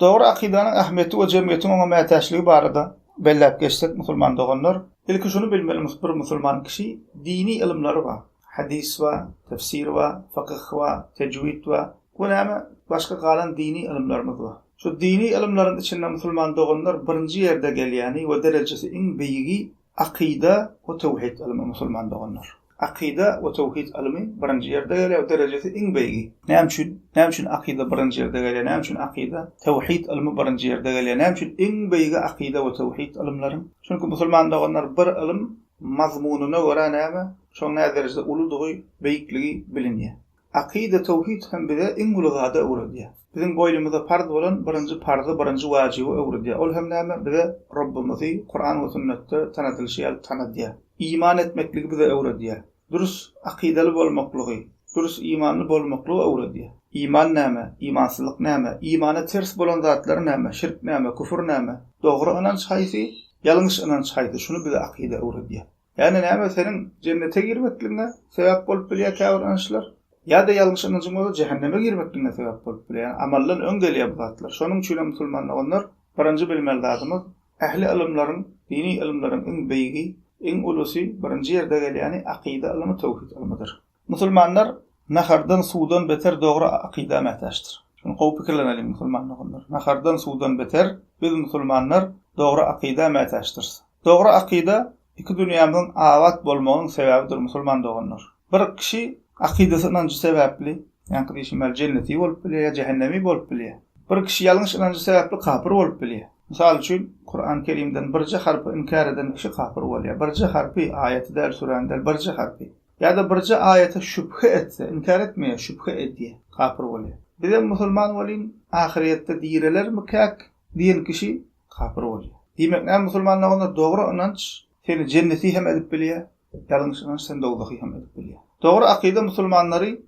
Dogry akydanyň ähmiýeti we jemgyýetiň oňa mätäçligi barada belläp geçsek musulman doganlar, ilki şuny bilmeli bir musulman kişi dini ylymlary bar. Hadys bar, tefsir bar, fykyh bar, tejwid bar we näme başga galan dini ylymlarymyz bar. Şu dini ylymlaryň içinde musulman doganlar birinji ýerde gelýäni we derejesi iň beýigi Akyda we töwhid ylmy musulman doganlar. Akyda we töwhid ylmy birinji ýerde gelýär we derejesi iň beýigi. Näme üçin? Näme üçin akyda birinji ýerde gelýär? Näme üçin akyda, töwhid ylmy birinji ýerde gelýär? Näme üçin iň beýigi akyda we töwhid ylymlaryň? Çünki musulman doganlar bir ylym mazmunyna görä näme? Şoň näderejede uludygy, beýikligi bilinýär. Akyda töwhid hem bize iň uly zady öwredýär. Biziň boýnumyza parz bolan birinji parzy, birinji wajyby öwredýär. Ol hem näme? Bize Robbumyzy Kuran we sünnetde tanadylyşy ýaly tanadýar. Iman etmekligi bize öwredýär. Dürs akydaly bolmaklygy, dürs imanly bolmaklygy öwredýär. Iman näme? Imansyzlyk näme? Imana ters bolan zatlar näme? Şirk näme? Küfür näme? Dogry ynanç haýsy? Ýalňyş ynanç haýsy? Şuny bize akyda öwredýär. Ýagny näme seniň jennete girmekligiňe sebäp bolup bilýär käbir ynançlar, ýa-da ýalňyş ynanjyň bolsa jähenneme girmekligiňe sebäp bolup bilýär. Ýagny amaldan öň gelýär bu zatlar. Şonuň üçin hem musulman doganlar birinji bilmeli zadymyz ähli ylymlaryň, dini ylymlaryň iň beýigi, iň ulusy, birinji ýerde gelýäni akyda ylymy, töwhid ylmydyr. Musulmanlar nahardan, suwdan beter dogry akyda mätäçdir. Şuny gowy pikirleneliň musulman doganlar. Nahardan, suwdan beter biz musulmanlar dogry akyda mätäçdiris. Dogry akyda iki dünýämiziň abat bolmagynyň sebäbidir musulman doganlar. Bir kişi akydasy ynanjy sebäpli, ýaňky diýşim ýaly jenneti bolup bilýär ýa jähennemi bolup bilýär. Bir kişi ýalňyş ynanjy sebäpli kapyr bolup bilýär. Mysal üçin, Kuran Kerimden birje harpy inkär eden kişi kapyr bolýar. Birje harpy, aýaty däl, süräni däl, birje harpy. Ýa-da birje aýata şübhe etse, inkär etmeýär, şübhe edýär, kapyr bolýar. Bizem musulman welin, ahyrýetde direlermikäk diýen kişi kapyr bolýar. Diýmek näme musulman doganlar, dogry ynanç seni jenneti hem edip bilýär, ýalňyş ynanç seni dowzahy hem edip bilýär. Dogry akyda musulmanlary,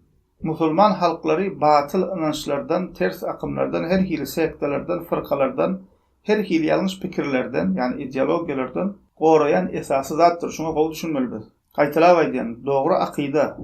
musulman halklary batyl ynançlardan, ters akymlardan, her hili sektalardan, fyrkalardan, her hili ýalňyş pikirlerden, ýagny ideologiýalardan goraýan esasy zatdyr. Şuňa gowy düşünmeli biz. Gaýtalap aýdýan, dogry akyda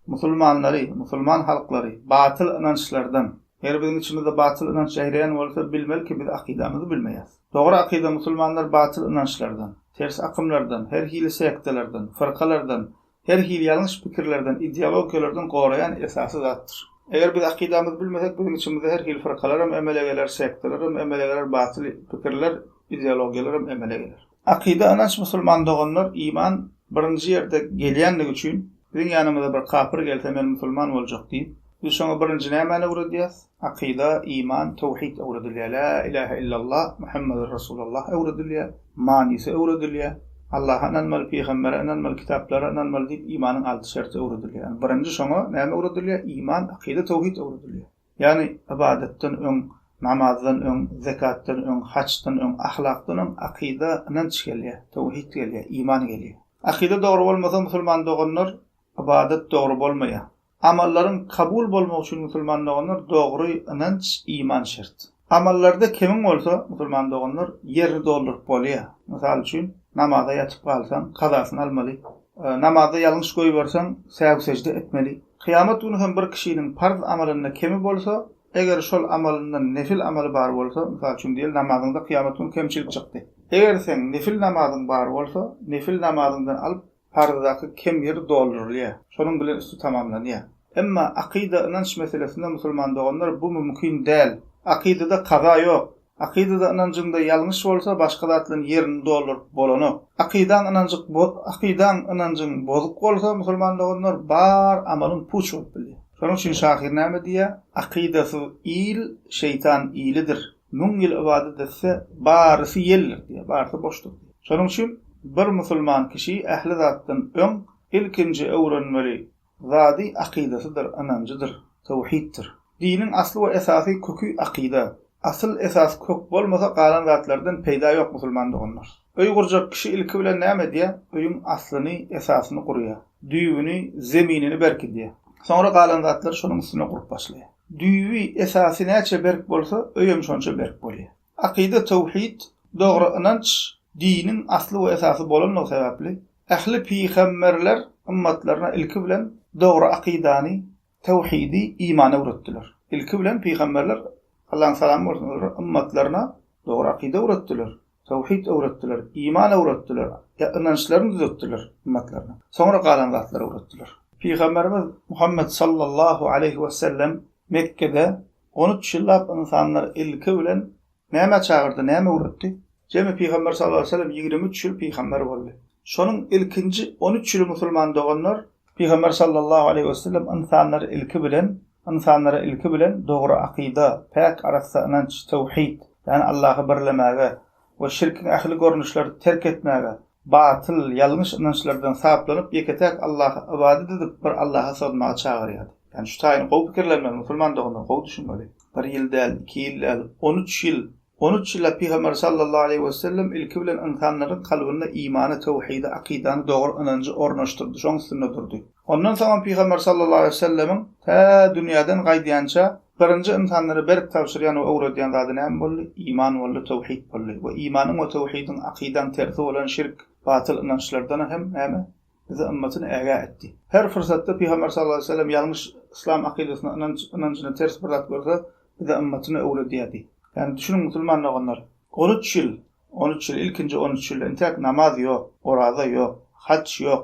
musulmanlary, musulman halklary batyl ynançlardan, eger biziň içimizde batyl ynanç ýaýraýan bolsa, bilmeli ki, biz akydamyzy bilmeýäs. Dogry akyda musulmanlar batyl ynançlardan, ters akymlardan, her hili sektalardan, fyrkalardan, her hili ýalňyş pikirlerden, ideologiýalardan goraýan esasy zatdyr. Eger biz akydamyzy bilmesek, biziň içimizde her hili fyrkalaram emele geler, sektalaram emele geler, batyl pikirler, ideologiýalaram emele geler. Akyda ynanç musulman doganlar iman birinji ýerde gelýänligi üçin biziň ýanymyza bir kapyr gelse men musulman boljak diýip biz şoňa birinji nämäni öwredýäs akyda iman töwhid öwredilýär lä ilähe illallah muhammedur rasulallah öwredilýär manysy öwredilýär Allaha ynanmaly pygambere ynanmaly kitaplara ynanmaly diýip imanyň alty şerti öwredilýär ýagny birinji şoňa näme öwredilýär iman akyda töwhid öwredilýär. Ýagny ybadatdan öň, namazdan öň, zekatdan öň, haçdan öň, ahlakdan öň akyda, ynanç gelýär, töwhid gelýär, iman gelýär. Akyda dogry bolmasa musulman doganlar ybadat dogry bolmaýar. Amallaryň kabul bolmagy üçin musulman doganlar dogry ynanç, iman şert. Amallarda kemiň bolsa musulman doganlar ýerini dolduryp bolýar. Mysal üçin namaza ýatyp galsaň kazasyny almaly. Namazda ýalňyş goýberseň säw-sejde etmeli. Kyýamat güni hem bir kişiniň parz amalynda kemi bolsa, eger şol amalyndan nefil amaly bar bolsa, mysal üçin diýeli, namazyňda kyýamat güni kemçilik çykdy. Eger seň nefil namazyň bar bolsa, nefil namazyňdan alyp parzdaky kem ýeri doldurylýar. Şonuň bilen üsti tamamlanýar. Emma akyda, ynanç meselesinde musulman doganlar bu mümkin däl. Akydada kaza ýok. Akydada ynanjyňda ýalňyş bolsa başga zat bilen ýerini dolduryp bolanok. Akydaň ynanjyk akydaň ynanjyň bozuk bolsa musulman doganlar bar amalyň puç bolup bilýär. Şonuň üçin şahyr näme diýýär? Akydasyz il şeýtan ilidir. Müň ýyl ybadat etse barysy ýeldir diýýär, barysy boşdur diýýär. Şonuň üçin bir musulman kişi ähli zatdan öň ilkinji öwrenmeli zady akydasydyr, ynanjydyr, töwhiddir. Diniň asly we esasy köki akyda. Asyl esas kök bolmasa galan zatlardan peýda ýok musulman doganlar. Öý gurjak kişi ilki bilen näme edýär? Öýüň aslyny, esasyny gurýar. Düýbüni, zeminini berkidýär. Soňra galan zatlary şonuň üstüne gurup başlaýar. Düýbi, esasy näçe berk bolsa, öýem şonça berk bolýar. Akyda töwhid, dogry ynanç diniň asly we esasy bolanlygy sebäpli, ähli pygamberler ymmatlaryna ilki bilen dogry akydany, töwhidi, imany öwretdiler. Ilki bilen pygamberler. Allahyň salamy bolsun olara, ymmatlaryna dogry akyda öwretdiler, tawhid öwretdiler, iman öwretdiler, ynançlaryny düzetdiler ymmatlaryna. Soňra galan zatlary öwretdiler. Pygamberimiz Muhammet sallallahu aleýhi wesellem Mekgede on üç ýyllap ynsanlary ilki bilen Nämä çagyrdy, näme öwretdi? Jemi Pygamber sallallahu aleýhi we sellem 23 ýyl pygamber boldy. Şonuň ilkinji 13 ýyly musulman doganlar Pygamber sallallahu aleýhi we sellem ynsanlary ilki bilen ynsanlara ilki bilen dogry akyda, päk arassa ynanç, tewhid, ýagny Allahy birlemäge we şirkiň ähli görnüşleri terk etmäge, batyl, ýalňyş ynançlardan saplanyp ýeke-täk Allaha ybadat edip bir Allaha sygynmaga çagyrýardy. Ýagny şu taýyny gowy pikirlenmeli musulman doganlar gowy düşünmeli. Bir ýyl däl, iki ýyl däl, on üç ýyl, on üç ýyllap Pygamber sallallahu aleýhi wesellem ilki bilen ynsanlaryň kalbynda imany, tewhidi, akydany, dogry ynanjy ornaşdyrdy, şoň üstünde durdy. Ondan soňam Pygamber sallallahu aleýhi wesellemiň tä dünýäden gaýdýança birinji ynsanlara berip tabşyrýan we öwredýän zady näme boldy? Iman boldy, tewhid boldy. We imanyň we tewhidiň, akydaň tersi bolan şirk, batyl ynançlardan hem näme? Bizi ymmatyny ägä etdi. Her fyrsatda Pygamber sallallahu aleýhi we sellem ýalňyş yslam akydasyna, ynanç, ynanjyna ters bir zat görse, bize ymmatyny öwredýärdi. Ýagny düşüniň musulman doganlar, on üç ýyl, on üç ýyl, ilkinji on üç ýylda entäk namaz ýok, oraza ýok, haç ýok.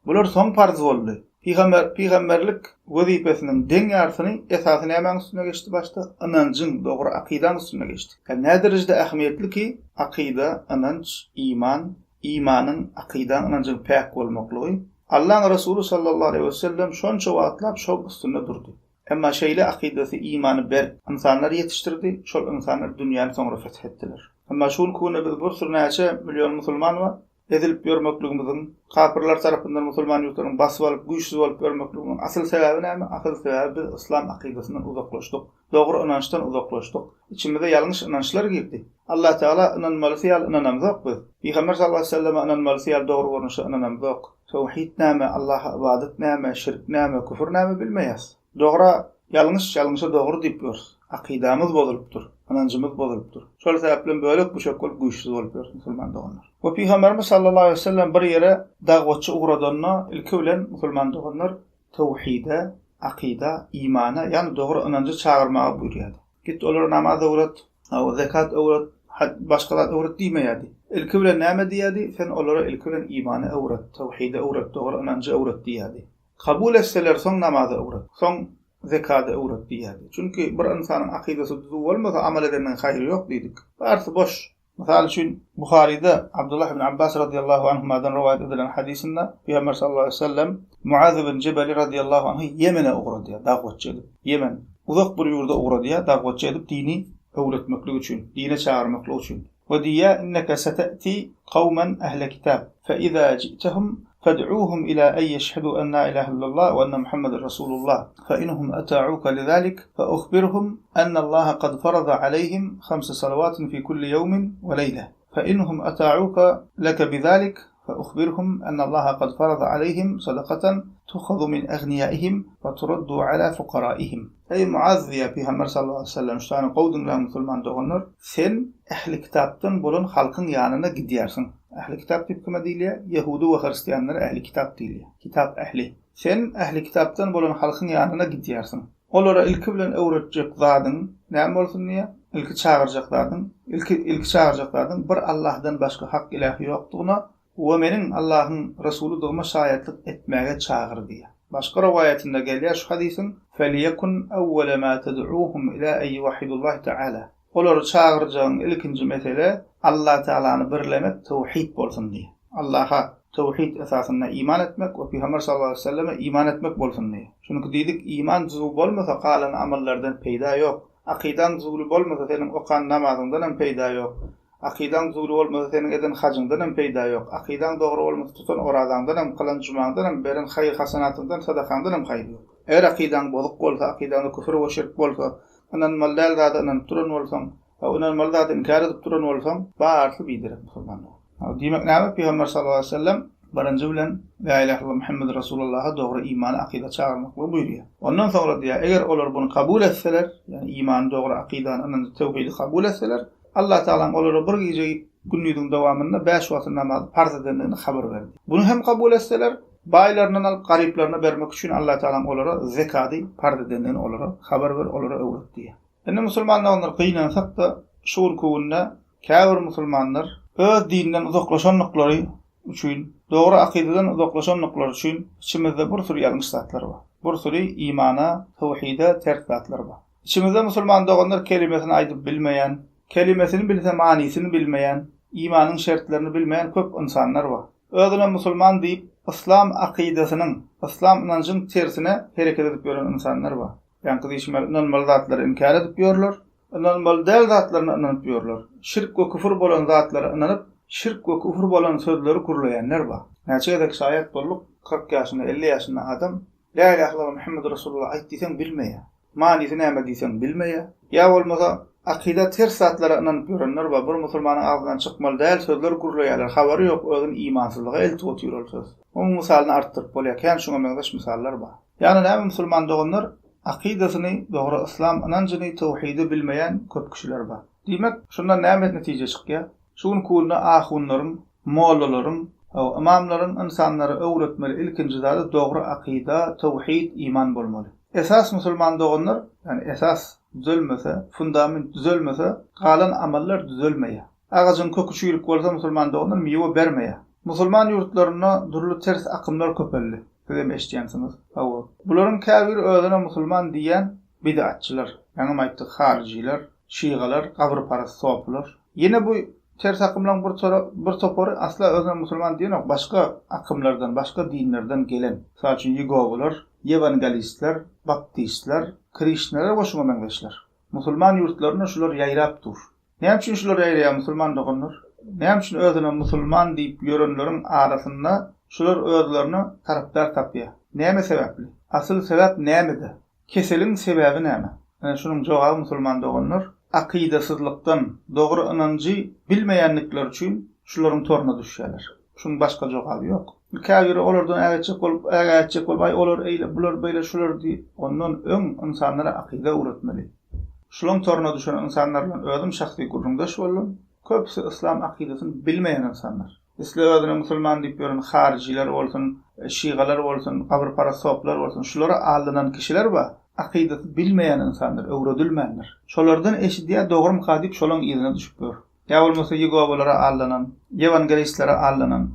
Bular soň parz boldy. Pygamber, pygamberlik wezipesiniň deň ýarsyny esasy nämäň üstünde geçdi başda? Ynanjyň, dogry akydaň üstünde geçdi. Ýagny näderejede ähmiýetli ki, akyda, ynanç, iman, Imanyň, akydaň, ynanjyň päk bolmaklygy. Allaň Resuly sallallahu aleýhi wesellem şonça wagtlap şol üstünde durdy. Emma şeýle akydasy, imany berk ynsanlar ýetişdirdi, şol ynsanlar dünýäni soňra feth etdiler. Emma şu günki günde biz bir sürü näçe million musulman bar, ezilip ýörmekligimiziň, kapyrlar tarapyndan musulman ýurtlaryň basyp alyp güýçsüz bolup ýörmekligimiziň asyl sebäbi näme? Asyl sebäbi biz yslam akydasyndan uzaklaşdyk. Dogry ynançdan uzaklaşdyk. Içimize ýalňyş ynançlar girdi. Allatagala ynanmalysy ýaly ynanamzok biz. Pygamber sallallahu aleýhi we selleme ynanmalysy ýaly dogry görnüşde ynanamzok. Towhid näme, Allaha ybadat näme, şirk näme, küfür näme bilmeýäs. Dogra ýalňyş, ýalňyşa dogry diýip ýörüs. Akydamyz bozulypdyr, ynanjymyz bozulypdyr. Şol sebäplem bölek-büçek bolup güýçsüz bolup ýörüs musulman doganlar. We Pygamberimiz sallallahu aleýhi we sellem bir ýere dagwatçy ugradanda ilki bilen musulman doganlar töwhide, akyda, imana, ýagny dogry ynanja çagyrmaga buýurýardy. Git olara namaz öwret, hawa, zekat öwret, haj, başga zat öwret diýmeýärdi. Ilki bilen näme diýýärdi? Sen olara ilki bilen imany öwret, töwhidi öwret, dogry ynanjy öwret diýýärdi. Kabul etseler soň namazy öwret, soň zekady öwret diýýärdi. Çünki bir ynsanyň akydasy düzüw bolmasa amal edeniň haýry ýok diýdik. Barysy boş. Mysal üçin, Buharyda Abdullah ibn Abbas radyýallahu anhumadan rowaýat edilen hadysynda Pygamber sallallahu aleýhi we sellem Muaz ibn Jebeli radyýallahu anhy Ýemene ugradýar, dagwatçy edip. Ýemen, uzak bir ýurda ugradýar, dagwatçy edip dini öwretmeklik üçin, dine çagyrmaklyk üçin. We diýýär, Inneke sete'ti kawmen ehle kitab, fe iza ji'tehum fed'uhum ila en yeşhedû en la ilahe illallah we enne Muhammeden Rasulullah, fe inhum ata'uke lizalik fe uhbirhum ennallaha kad farada aleyhim hamse salawatin fi kulli yevmin we leyle, fe inhum ata'uke leke bizalik fe uhbirhum ennallaha kad farada aleyhim sadakaten tuhazu min egniyaihim we turaddu ala fukaraihim. Eý Muaz diýýär Pygamber sallallahu aleýhi we sellem, şu sany gowy diňläň musulman doganlar, sen ähli kitapdan bolan halkyň ýanyna gidýärsiň. Ähli kitap diýip kime diýilýär? Ýehudy we hristianlara ähli kitap diýilýär. Kitap ähli. Sen ähli kitapdan bolan halkyň ýanyna gidýärsiň. Olara ilki bilen öwretjek zadyň näme bolsun diýýär? Ilki çagyrjak zadyň, ilki ilki çagyrjak zadyň bir Allahdan başga hak iläh ýokdugyna we meniň Allahyň Resulydygyma şaýatlyk etmäge çagyr diýýär. Başga rowaýatynda gelýär şu hadysyň, Felýekun awwala ma ted'uhum ila en ýuwahhidullahi teala. Olary çagyrjagyň ilkinji mesele Allatagalany birlemek tewhid bolsun diýýär. Allaha tewhid esasynda iman etmek we Pygamber sallallahu aleýhi we selleme iman etmek bolsun diýýär. Çünki diýdik iman düzüw bolmasa galan amallardan peýda ýok. Akydaň düzüwli bolmasa seniň okan namazyňdan hem peýda ýok. Akydaň düzüwli bolmasa seniň eden hajyňdan hem peýda ýok. Akydaň dogry bolmasa tutan orazaňdan hem, kylan jumaňdan hem, beren haýyr-hasanatyňdan, sadakaňdan hem haýyr ýok. Eger akydaň bozuk bolsa, akydaňda küfür we şirk bolsa, Ynanmaly däl zada ynanyp duran bolsaň, we ynanmaly zady inkär edip duran bolsaň, barysy biderek musulmanlar. Diýmek näme, Pygamber sallallahu aleýhi we sellem birinji bilen La ilahe illallah Muhammedur Rasulullaha dogry imana akyda çagyrmaklygy buýurýar. Ondan soňra diýýär, eger olar buny kabul etseler, ýagny imany dogry akydany, ynanjy tewhidi kabul etseler, Allah Tagalaň olara bir gije gündiziň dowamynda bäş wagty namazy parz edendigini habar berdi. Buny hem kabul etseler, Baýlaryndan alyp garyplaryna bermek üçin Allatagalaň olara zekady parz edendigini olara habar ber, olara öwret diýýär. Indi musulman doganlar gynansak-da şu günki günde käbir musulmanlar öz dininden uzaklaşandyklary üçin, dogry akydadan uzaklaşandyklary üçin içimizde bir süri ýalňyş zatlar bar. Bir süri imana, towhide ters zatlar bar. Içimizde musulman doganlar kelimesini aýdyp bilmeýän, kelimesini bilse manysyny bilmeýän, imanyň şertlerini bilmeýän köp ynsanlar bar. Özüne musulman diýip, yslam akydasynyň, yslam ynanjyň tersine hereket edip ýören ynsanlar bar. Ýaňky diýşim ýaly ynanmaly zatlary inkär edip ýörler. Ynanmaly däl zatlaryna ynanyp ýörler. Şirk we küfür bolan zatlara ynanyp, şirk we küfür bolan sözleri gürleýänler bar. Näçe gezek şaýat bolduk, 40 ýaşynda, 50 ýaşynda adam Lä ilähe illallah Muhammedur Rasulullah aýt diýseň bilmeýär. Manysy näme diýseň bilmeýär. Ýa bolmasa akyda ters zatlara ynanyp ýörenler bar. Bir musulmanyň agzyndan çykmaly däl sözler gürleýärler. Habary ýok, özüni imansyzlyga eltip otyr ol söz. Munuň mysalyny artdyryp bolýar. Kän şuňa meňzeş mysallar bar. Ýagny näme musulman doganlar akydasyny, dogry yslam ynanjyny, towhidi bilmeýän köp kişiler bar. Diýmek, şundan näme netije çykýar? Şu günki günde ahunlaryň, mollalaryň, hawa, ymamlaryň ynsanlara öwretmeli ilkinji zady dogry akyda, towhid, iman bolmaly. Esas musulman doganlar, ýagny esas düzelmese, fundament düzelmese, galan amallar düzelmeýär. Agajyň köki çüýrük bolsa musulman doganlar miwe bermeýär. Musulman ýurtlarynda dürli ters akymlar köpeldi. Sizem eşidýänsiňiz. Hawa. Bularyň käbiri özüne musulman diýýän bid'atçylar. Ýaňam aýtdyk haryjylar, şygalar, gabyrparaz sopylar. Ýene bu ters akymlaryň bir bir topary asla özüne musulman diýenok, başga akymlardan, başga dinlerden gelen. Mysal üçin ýegowalar, ýewangelistler, baptistler, krişnalar we şuňa meňzeşler. Musulman ýurtlarynda şular ýaýrap dur. Näme üçin şular ýaýraýar musulman doganlar? Näme üçin özüne musulman diýip ýörenleriň arasynda şular özlerine tarapdar tapýar? Näme sebäpli? Asyl sebäp nämede? Keseliň sebäbi näme? Ine şunuň jogaby musulman doganlar, akydasyzlykdan, dogry ynanjy bilmeýändikleri üçin şularyň toruna düşýärler. Şunuň başga jogaby ýok. Käbiri olardan ägetjek bolup, ägä etjek bolup, aý olar eýle, bular beýle, şular diýip, ondan öň ynsanlara akyda öwretmeli. Şulaň toruna düşen ynsanlar bilen özüm şahsy gürrüňdeş boldum. Köpüsi yslam akydasyny bilmeýän ynsanlar. Isle özüne musulman diýip ýören haryjylar bolsun, şygalar bolsun, gabyrparaz soplar bolsun, şulara aldanan kişiler bar. Akydasy bilmeýän ynsanlar, öwredilmändir. Şolardan eşidýär dogrumyka diýip şolaň yzyna düşüp ýör. Ýa bolmasa ýegowalara aldanan, ýewangelistlere aldanan.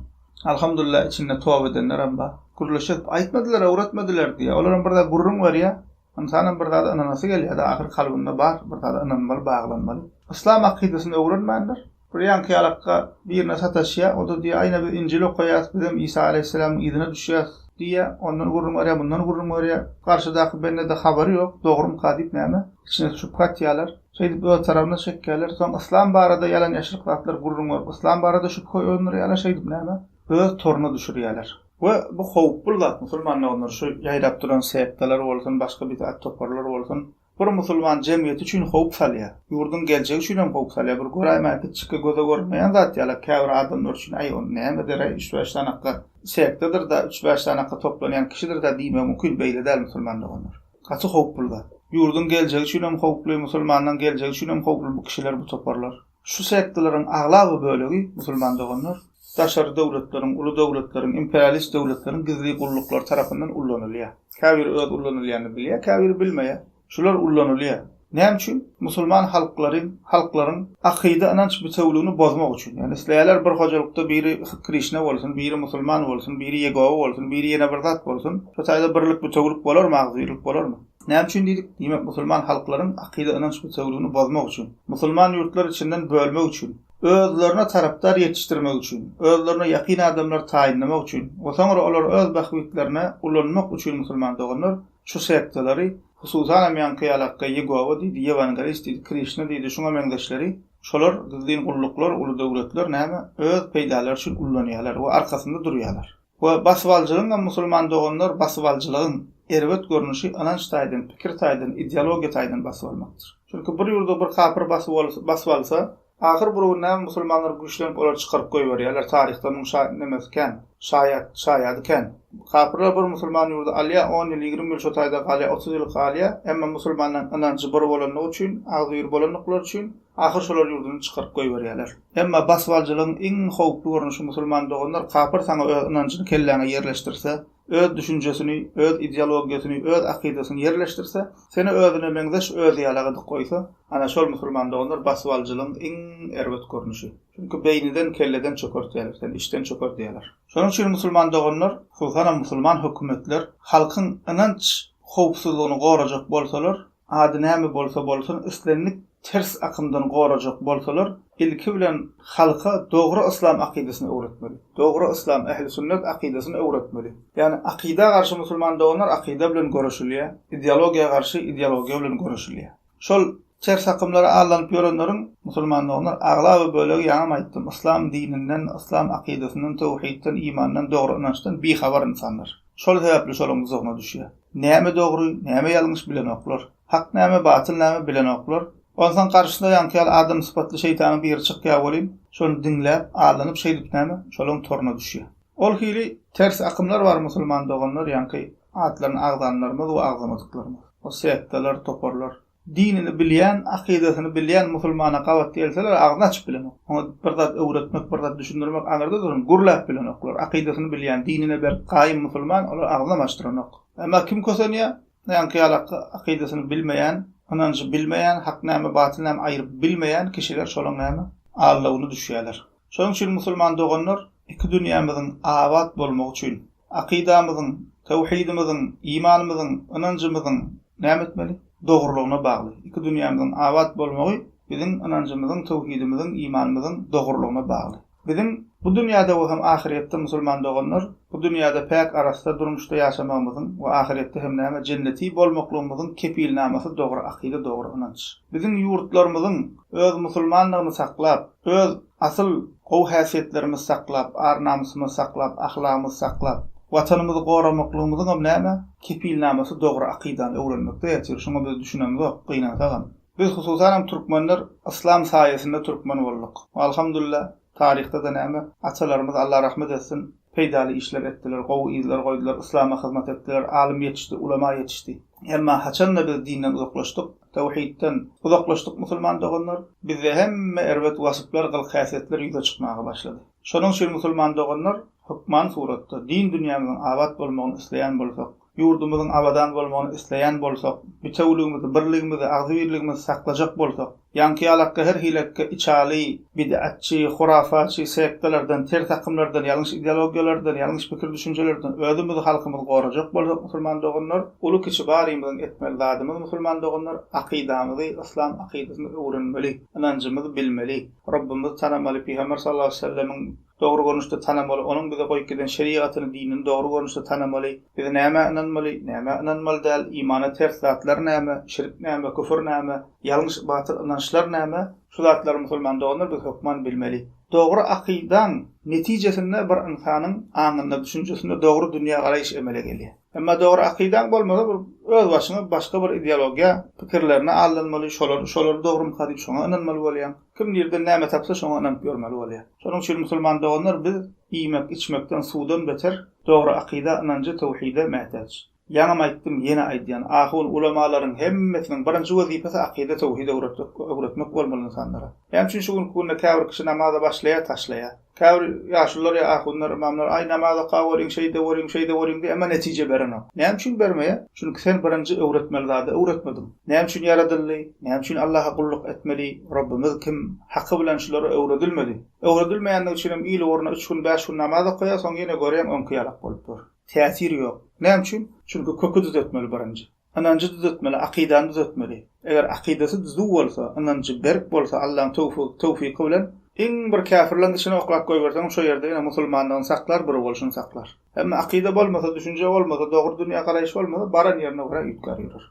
Alhamdulillah içinde toba edenlerem bar. Gürleşip aýtmadylar, öwretmediler diýýär. Olaram bir zat gürrüň berýär. Ynsanam bir zada ynanasy gelýär-de, ahyr kalbynda bar, bir zada ynanmaly, baglanmaly. Yslam akydasyny öwrenmändir. Bir ýaňky ýalakka birine sataşýar, o-da diýýär, Aýna biz Injil okaýas, bizem Isa aleýhissalamyň yzyna düşýäs diýýär. Ondan gürrüň berýär, mundan gürrüň berýär. Garşydaky bendede habary ýok, dogrumyka diýip näme, içine şübhe atýarlar. Şeýdip öz tarabyna çekýärler. Soň yslam barada ýalan-ýaşryk zatlar gürrüň berip, yslam barada şübhe öndürýärler, şeýdip näme, öz toruna düşürýärler. We bu howply zat, musulman doganlar, şu ýaýrap duran sektalar bolsun, başga bid'at toparlar bolsun, bir musulman jemgyýeti üçin howp salýar. Ýurduň geljegi üçin hem howp salýar. Bir göräýmäge kiçijikge göze görünmeýän zat ýaly käbir adamlar üçin, aý, ony näme eder-aý, üç-bäş sanakga sektadyr-da, üç-bäş sanakga toplanýan kişidir-dä diýmek mümkin, beýle däl, musulman doganlar. Gaty howply zat. Ýurduň geljegi üçin hem howply, musulmanlaryň geljegi üçin hem howply bu kişiler, bu toparlar. Şu sektalaryň aglaba bölegi, musulman doganlar, daşary döwletleriň, uly döwletleriň, imperialist döwletleriň gizli gulluklary tarapyndan ullanylýar. Käbiri öz ullanylýanyny bilýär, käbiri bilmeýär. Şular ullanylýar. Näme üçin? Musulman halklaryň, halklaryň akyda-ynanç bitewüligini bozmak üçin. Ýagny isleýärler bir hojalykda biri Krişna bolsun, biri musulman bolsun, biri Ýegowa bolsun, biri ýene bir zat bolsun. Şu taýda birlik, bitewülik bolarmy, agzybirlik bolarmy? Näme üçin diýdik? Diýmek, musulman halklaryň akyda-ynanç bitewüligini bozmak üçin. Musulman ýurtlar içinden bölmek üçin. Özlerine tarapdar ýetişdirmek üçin. Özlerine ýakyn adamlar taýynlamak üçin we soňra olary öz bähbitlerine ulanmak üçin musulman doganlar şu sektalary, hususanam ýaňky ýalakga Ýegowa diýdi, Ýewangelist diýdi, Krişna diýdi, şuňa meňzeşleri, şolar gizlin gulluklar, uly döwletler näme, öz peýdalary üçin ullanýarlar we arkasynda durýarlar. We basybalyjylygyňam musulman doganlar basybalyjylygyň erbet görnüşi ynanç taýdan, pikir taýdan, ideologiýa taýdan basyp almakdyr. Çünki bir ýurdy bir kapyr basyp alsa, ahyr bir gün näme musulmanlar güýçlenip olary çykaryp goýberýärler, taryhda muň şa nemesi kän, şaýat şaýady kän. Kapyrlar bir musulman ýurdy alýar, on ýyl, 20 ýyl şo taýda galýar, 30 ýyl galýar, emma musulmanlaryň ynanjy bir bolanlygy üçin, agzybir bolandyklary üçin, ahyr şolar ýurduny çykaryp goýberýärler. Emma basybalyjylygyň iň howply görnüşi musulman doganlar kapyr saňa öz ynanjyny kelläňe ýerleşdirse. öz düşünjesini, öz ideologiýasyny, öz akydasyny ýerleşdirse, seni özüne meňzeş özi ýalak edip goýsa, ana şol musulman doganlar basybalyjylygyň iň erbet görnüşi. Çünki beýniden, kelleden çökertýärler seni, içden çökerdýärler. Şonuň üçin musulman doganlar, hususanam musulman hökümetler halkyň ynanç howpsuzlygyny gorajak bolsalar, Ady näme bolsa bolsun, islendik ters akymdan gorajak bolsalar, ilki bilen halka dogry yslam akydasyny öwretmeli. Dogry yslam, ähli sünnet akydasyny öwretmeli. Ýagny akyda garşy musulman doganlar akyda bilen göreşilýär, ideologiýa garşy ideologiýa bilen göreşilýär. Şol ters akymlara aldanyp ýörenleriň musulman doganlar aglaba bölegi ýaňam aýtdym, yslam dininden, yslam akydasyndan, töwhidden, imandan, dogry ynançdan bihabar ynsanlar. Şol sebäpli şolaň duzagyna düşýär. Näme dogry, näme ýalňyş bilenoklar. Hak näme, batyl näme bilenoklar. Onsoň garşysyna ýaňky ýaly adam sypatly şeýtanyň biri çykýar welin, şony diňläp, aldanyp şeýdip näme, şolaň toruna düşýär. Ol hili ters akymlar bar musulman doganlar ýaňky atlaryny agzanlarymyz we agzamadyklarymyz. O sektalar, toparlar. Dinini bilýän, akydasyny bilýän musulmana gabat gelseler agzyny açyp bilenok. Oňa bir zat öwretmek, bir zat düşündirmek aňyrda dursun, gürläp bilenoklar. Akydasyny bilýän, dinine berk gaýym musulman olar agzynam açdyranok. Emma kim kösenýär? Ýaňky ýalaky akydasyny bilmeýän, ynanjy bilmeýän, hak näme, batyl näme aýryp bilmeýän kişiler şolaň näme? Aldawyna düşýärler. Şonuň üçin musulman doganlar iki dünýämiziň abat bolmagy üçin Akydamyzyň, töwhidimiziň, imanymyzyň, ynanjymyzyň näme etmeli? Dogrulygyna bagly. Iki dünýämiziň abat bolmagy biziň ynanjymyzyň, töwhidimiziň, imanymyzyň dogrulygyna bagly. Biziň bu dünýäde we hem ahyrýetde musulman doganlar, bu dünýäde päk arassa durmuşda ýaşamagymyzyň we ahyrýetde hem näme jenneti bolmaklygymyzyň kepilnamasy dogry akyda dogry ynanç. Biziň ýurtlarymyzyň öz musulmanlygyny saklap, öz Asyl gowy häsiýetlerimizi saklap, ar-namysymyzy saklap, ahlagymyzy saklap, Watanymyzy goramaklygymyzyňam näme, kepilnamasy dogry akydany öwrenmekde ýatyr, şuňa biz düşünemzok, gynansagam. Biz hususanam türkmenler yslam saýasynda türkmen bolduk. Alhamdulillah, taryhda-da näme, atalarymyz Allah rahmet etsin, peýdaly işler etdiler, gowy yzlar goýdular, yslama hyzmat etdiler, alym ýetişdi, ulama ýetişdi. Emma haçanda biz dinden uzaklaşdyk, Töwhidden uzaklaşdyk musulman doganlar, bizde hemme erbet wasyplar, gylyk-häsiýetler ýüze çykmaga başlady. Şonuň üçin musulman doganlar, hökman suratda din dünýämiziň abat bolmagyny isleýän bolsak, ýurdumyzyň abadan bolmagyny isleýän bolsak, bitewüligimizi, birligimizi, agzybirligimizi saklajak bolsak, Ýaňky ýalakka her hilekge içaly, bid'atçy, hurafaçy sektalardan, ters akymlardan, ýalňyş ideologiýalardan, ýalňyş pikir-düşünjelerden özümizi, halkymyzy gorajak bolsak musulman doganlar, uly-kiçi barymyzyň etmeli zadymyz musulman doganlar, akydamyzy, yslam akydasyny öwrenmeli, ynanjymyzy bilmeli, Rabbymyzy tanamaly, Pygamber sallallahu aleýhi we sellemiň Dogry görnüşde tanamaly, onuň bize goýup giden şerigatyny, dinini dogry görnüşde tanamaly. Biz nämä ynanmaly, nämä ynanmaly däl, imana ters zatlar näme, şirk näme, küfür näme, ýalňyş, batyl ynançlar näme, şu zatlary musulman doganlar biz hökman bilmeli. Dogry akydaň netijesinde bir ynsanyň aňynda, düşünjesinde dogry dünýägaraýyş emele gelýär. Emma dogry akydaň bolmasa bir öz başyňa başga bir ideologiýa pikirlerine aldanmaly, şolar şolar dogrumyka diýip şoňa ynanmaly bolýaň. Kim nirden näme tapsa şoňa ynanyp ýörmeli bolýar. Şonuň üçin musulman doganlar biz iýmek içmekden suwdan beter dogry akyda ynanja töwhide mätäç. Ýaňam aýtdym ýene aýdýan ahun ulamalaryň hemmesiniň birinji wezipesi akyda töwhid öwretmek bolmaly ynsanlara. Näme üçin şu günki günde käbir kişi namaza başlaýar taşlaýar. Käbir ýaşulular ýa ahunlar, ymamlar, Aý, namaz okaweriň, şeýdeweriň, şeýdeweriň diýýär, emma netije berenok. Näme üçin bermeýär? Çünki sen birinji öwretmeli zady öwretmediň. Näme üçin ýaradyldy? Näme üçin Allaha gulluk etmeli? Robbumyz kim? Haky bilen şular öwredilmedi. Öwredilmeýändigi üçin hem il ugruna üç gün, bäş gün namaz okaýar, soň ýene görýäň öňki ýalak bolup dur. Täsir ýok. Näme üçin? Çünki köki düzetmeli birinji. Ynanjy düzetmeli, akydany düzetmeli. Eger akydasy düzüw bolsa, ynanjy berk bolsa Allaň töwfyky bilen iň bir käfirleň içine oklap goýberseňem şo ýerde ýene musulmanlygyny saklar, bir bolşuny saklar. Emma akyda bolmasa, düşünje bolmasa, dogry dünýä garaýyş bolmasa baran ýerine görä üýtgär ýörer.